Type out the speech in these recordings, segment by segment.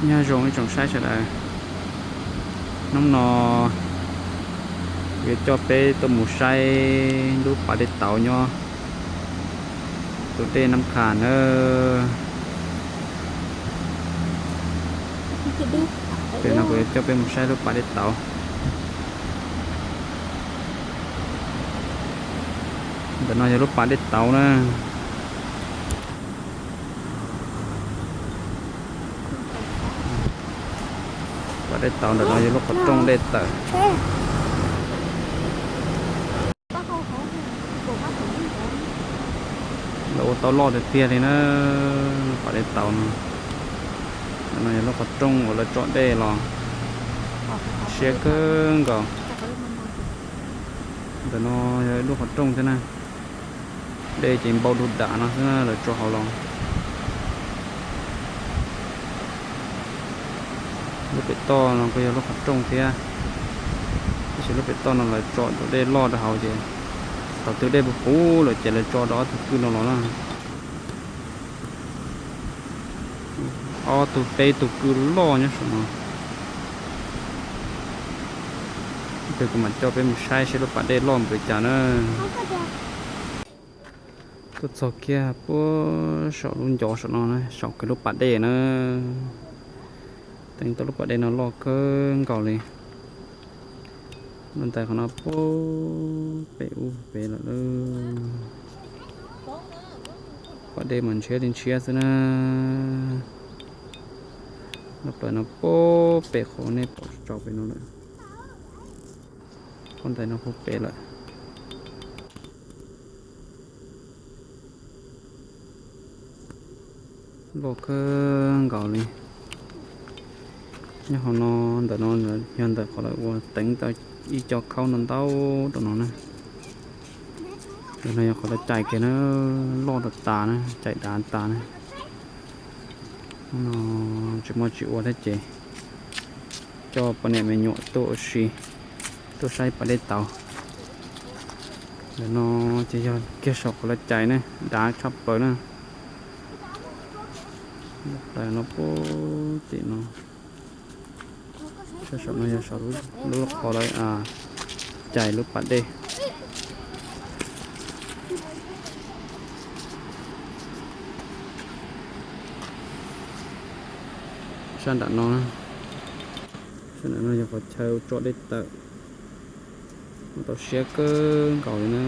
Nyob zoo ib tsoom saib sawv daws, hnub no kuv yuav coj peb tuaj mus saib lub pas dej tauv nyob tus dej Nab Khas na. Ces no kuv yuav coj peb mus saib lub pas dej tauv. Ntawm no yog lub pas dej tauv na. Pas dej tauv ntawm no yog lub qhov rooj dej tawm. Lawv ua tau loj tiag tiag li na, pas dej tauv no. Ntawm no yog lub qhov rooj uas lawv tso dej los, siab kawg nkaus. Ntawm no yog ib lub qhov rooj thiab na. Dej ces npau du dam no xwb na, lawv tso hauv los. Lub pem toj no kuj yog lub qhov rooj thiab, tab sis lub pem toj no lawv tso tus dej loj rau hauv ces thaum twg dej puv puv lawm ces lawv tso rau ob tug kwj no los na. Ob tug peb tug kwj loj nyob saum no. Ces kuv mam coj peb mus saib seb lub pas dej loj npaum li cas na. Tuaj txog kiag puag saum lub ncov saum no na, saum kiag lub pas dej na. Teev tau lub pas dej no loj kawg nkaus li. Lub ntais qhov no puag pem ub pem lawm. Pas dej mas ntshiab li ntshiab xwb na. Lub pas no puag pem qhov nej pom tsaus pem no lawm. Lub ntais no puag pem lawm. Loj kawg nkaus li. Nyob hauv no, ntawm no yog ntawm qhov lawv ua teev tau ib co khaub ntau ntau rau no na. Ntawm no yog qhov lawv cais kiag na, loj rau tas na, cais dav tas na. Hnub no tsis muaj tsis ua thiab ces coj poj niam me nyuam tuaj ua si, tuaj saib pas dej tauv. Ntawm no ces yog kiag saum qhov lawv cais na, dav tshaj plaws na. Lub pas no puag tim no, saum no yog saum lub qhov lawv cais lub pas dej. Sab nram no, sab nram no yog qhov chaw tso dej tawm. Muaj tau siab kawg nkaus li na.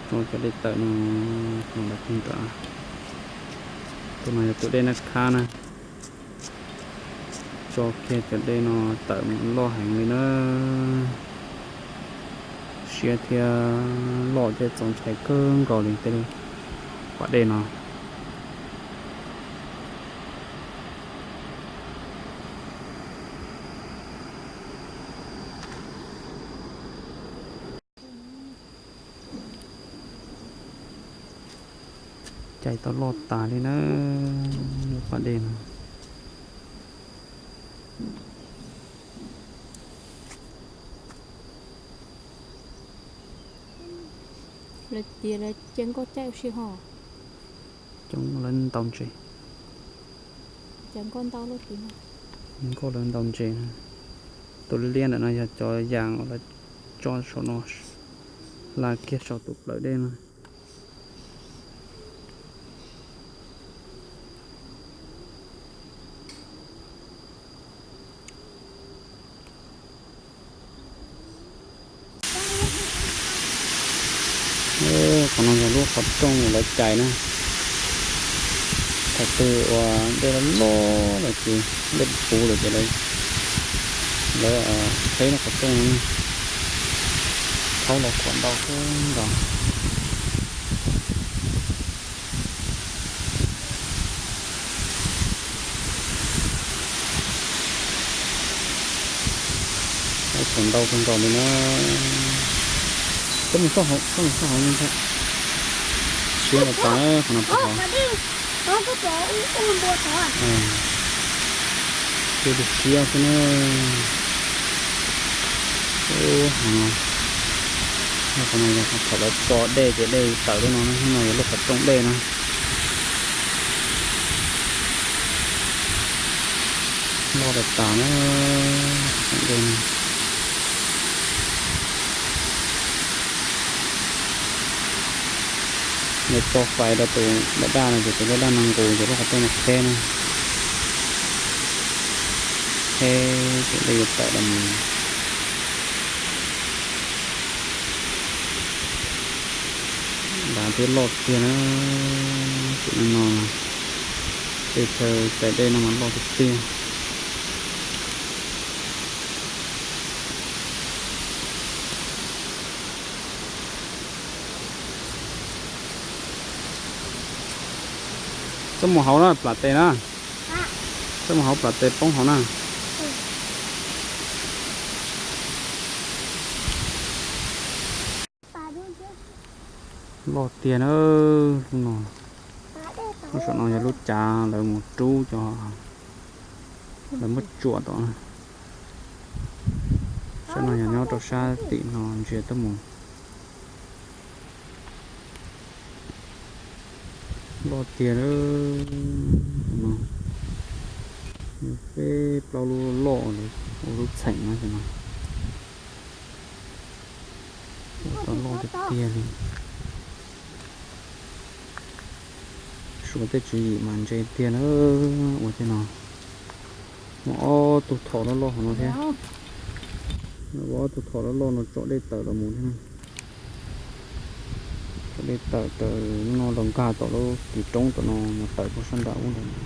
Tso cov dej tawm no los lawv pug nram. Tus no yog tus dej Nab Khab na. Tso kiag cov dej no tawm loj heev li na. Siab thiab loj thiab txaus ntshai kawg nkaus li tej lub pas dej no. Cais tau loj tas li na, lub pas dej no. Lawv tias lawv cia nkauj caij ua si ho. Coob lawv ntaus ntses. Nkauj lawv ntaus ntses. Tus liab ntawm no yog cov yas uas lawv tso saum no, hla kiag saum tus plawv dej no. Qhov no yog lub qhov rooj uas lawv cais na. Thaum twg uas dej loj loj lawm ces, dej puv lawm ces lawv qheb lub qhov rooj no, thaub los khuam ntau kawg nkaus. Khuam ntau kawg nkaus li na. Koj mus xauj hauv, koj mus xauj hauv ntag. Siab los tas qhov no puag hauv. Siab li siab xwb na. Qhov no, qhov no yog thaum lawv tso dej ces dej tawm lub no na, no yog lub qhov rooj dej na. Loj tas tas na. Nws tso fais rau tus daj daj no ces tus daj daj no nqus ces lub qhov rooj no qheb na. Qheb ces dej yuav tawm los mus. Dav thiab loj tiag na. Tsim no no, tej chaw tais dej no mas loj tiag tiag. Txhob mus hauv na, plam tes na. Txhob mus hauv, plam tes poob hauv na. Loj tiag na. Lub no, lub saum no yog lub cav lawv mus rub cov, lawv muab tsuam tom na. Sab no yog nyob rau sab tim no ntsia tuaj mus. Loj tiag lawm. Peb plaub lub loj loj ua lub txheem no. Ua tau loj tiag tiag li. Suav tej tswv yim mas ntse tiag na. Ua tej no muaj ob tug thom loj loj hauv no thiab. Muaj ob tug thom loj loj no tsom dej tawm los mus thiab. Tsom dej tawm raws no los nkag tom lub kis roob tom no mus tawm puag sab nram ub ntawd.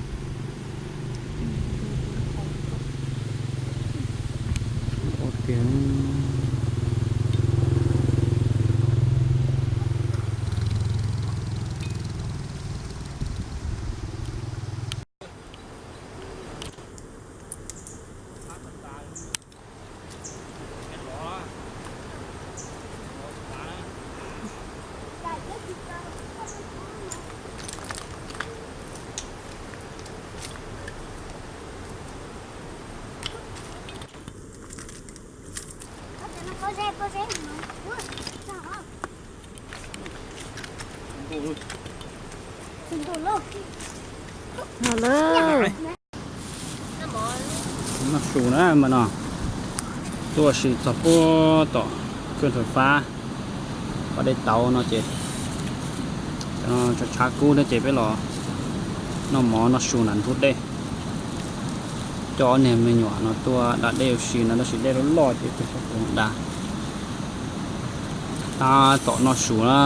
Tiag. Noj su na mas no, tuaj sim txog puag tom kawg rhawv fab, pas dej tauv no ces tshav kub thiab ces peb los noj mov noj su nram ntug dej. Coj ob niag me nyuam no tuaj da dej ua si no tab sis dej loj loj ces peb sab kuv da. Tab tom noj su na.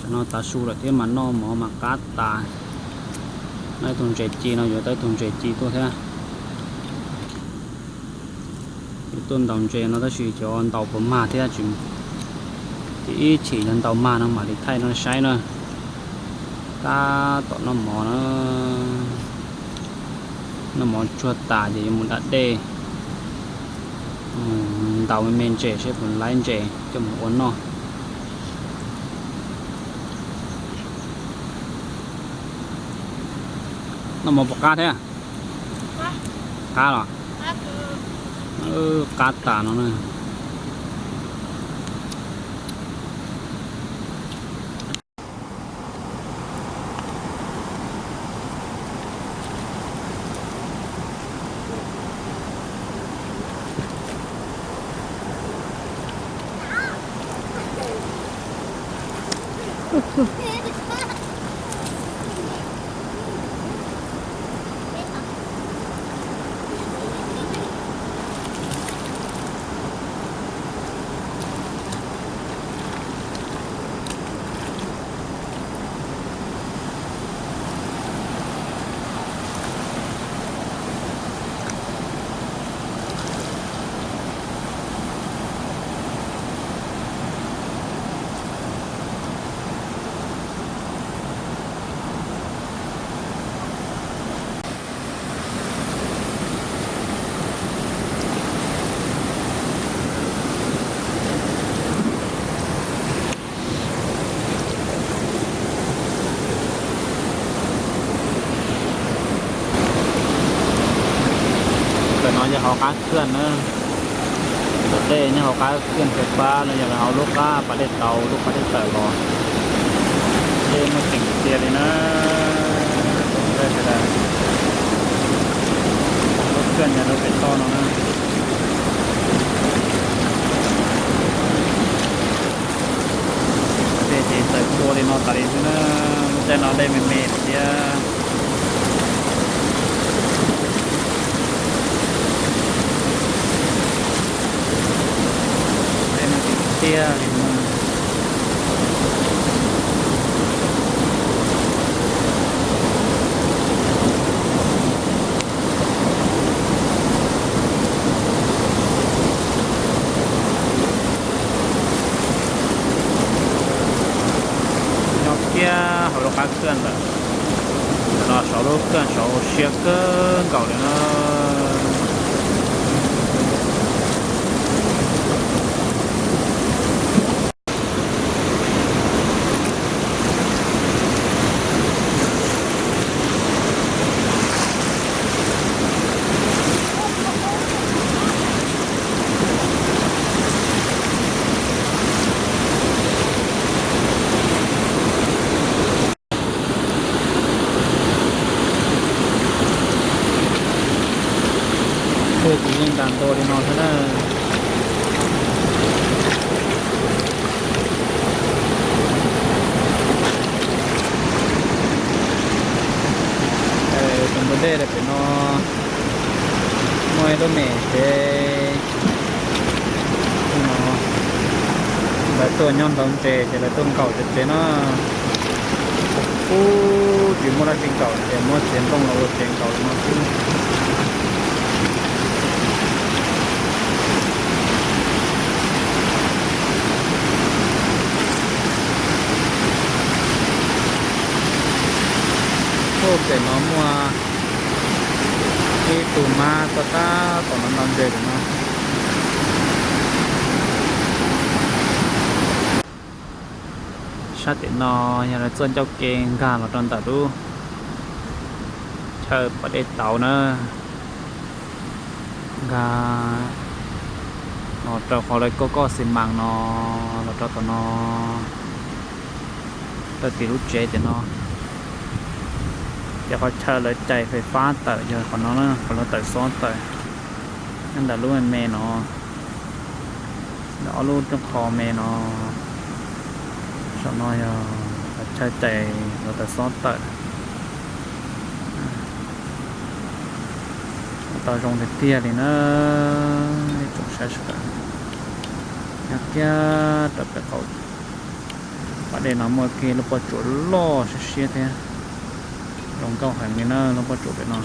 Tam no tav su lawm thiab mas noj mov mas qab tas. Noj ib tug ntses ci no, yuav tau ib tug ntses ci tuaj thiab. Yuav tuaj ntaus ntses no tab sis cov ntaus puas mag thiab tsis, ces ib chim yog ntaus mag no mam li thaij no saib na. Tab tom noj mov na. Noj mov tsuag tas ces yuav mus da dej, mus ntaus me me ntses seb puas laib ntses coj mus ua noj. Noj mov puas qab thiab? Qab los? Qab tas no na. Ntawm no yog hauv qab khwj na. Ntawm dej nyob hauv qab khwj fais fab no yog hauv lub qab pas dej tauv, lub qab dej tawm los. Dej muaj ceem tiag li na. Sawv daws, lub kawj nyob rau pem toj no na. Dej ces txawm tua li no tas li xwb na. Lub caij no dej me me thiab. Dej no tiag tiag li no. Nyob kiag hauv lub qab kawj ntawm no, saum lub kawj saud siab kawg nkaus li na. Kawj ces yeej tas ntua li no xwb na. Tus ntug dej rau pem no muaj ib lub me tsev no, lawv tuaj nyob ntaus ntses ces lawv tuaj nkaum cov tsev no. Ub, tsis muaj dab tsi nkaum ces muab txiav nplooj los ua tsev nkaum no xwb. Ub, pem no muaj ib tug mab txog tab tom ntaus ntses no. Sab tim no yog lawv txoj ncauj ke nkag los rau ntawm lub chaw pas dej tauv na, nkag los rau qhov lawv koj koj xi mas no, los rau tom no, rau tim lub tsev tim no. Ces qhov chaw lawv cais fais fab tawm yog qhov no, qhov lawv tawm xob tawm nyob ntawm lub me me no, ntawm ob lub rooj qho me no. Saum no yog qhov chaw cais lawv tawm xob tawm. Tau zoo tiag tiag li na, ib tsoom saib sawv daws. Nyob kiag rau pem qaum pas dej no muaj kiag lub pob tsuas loj siab siab thiab, zoo nkauj heev li na lub pob tsuas pem no.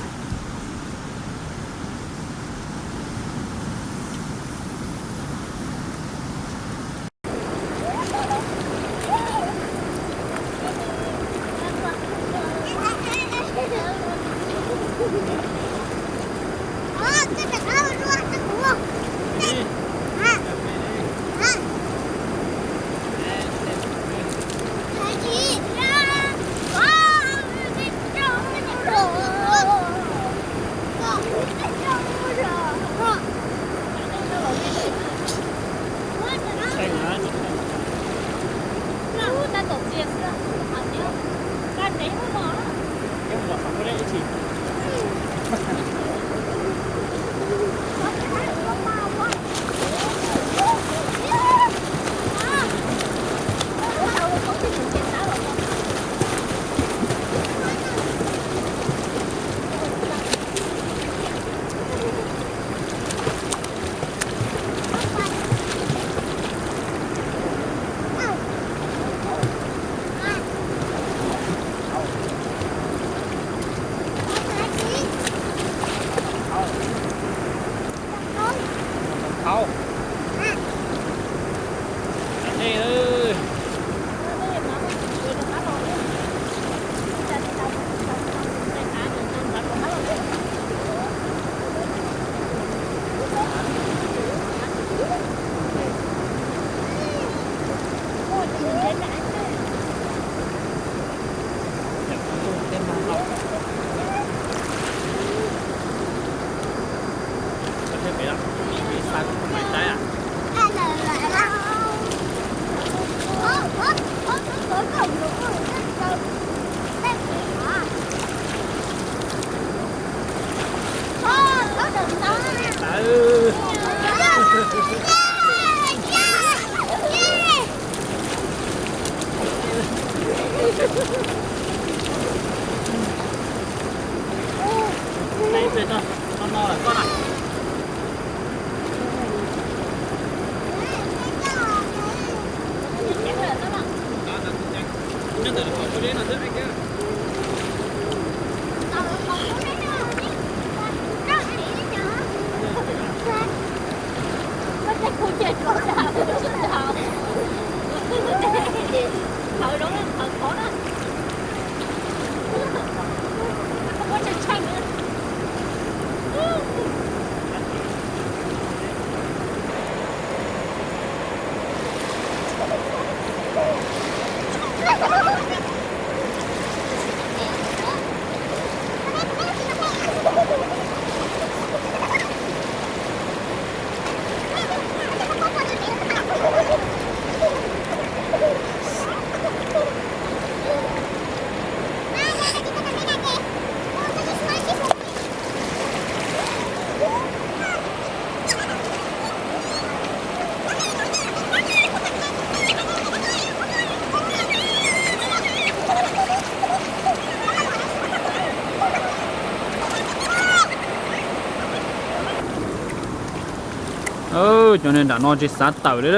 Cov neeg nram no tsis xav tawm li.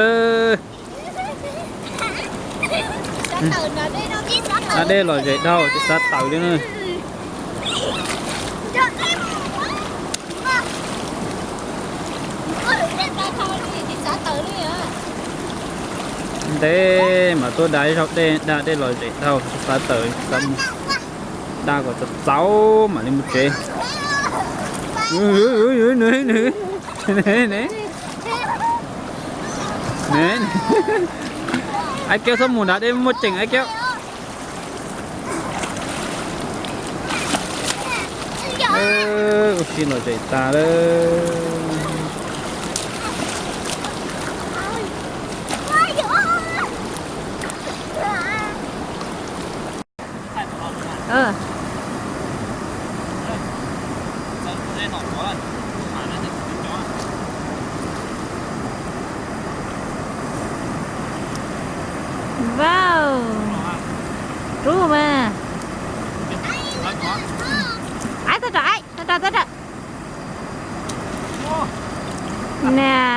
Da dej lom zem dhau tsis xav tawm li na. Ntev mas tuaj da ib zaug dej, da dej lom zem dhau tsis xav tawm, xav mus da kom txaus txaus mam li mus tsev. Aib Kiab txhob mus nrad dej muaj ceem Aib Kiab. Ua si lom zem tas lawm. Wow, rub mas. Aib, tag rau, aib, tag rau, tag rau. Na.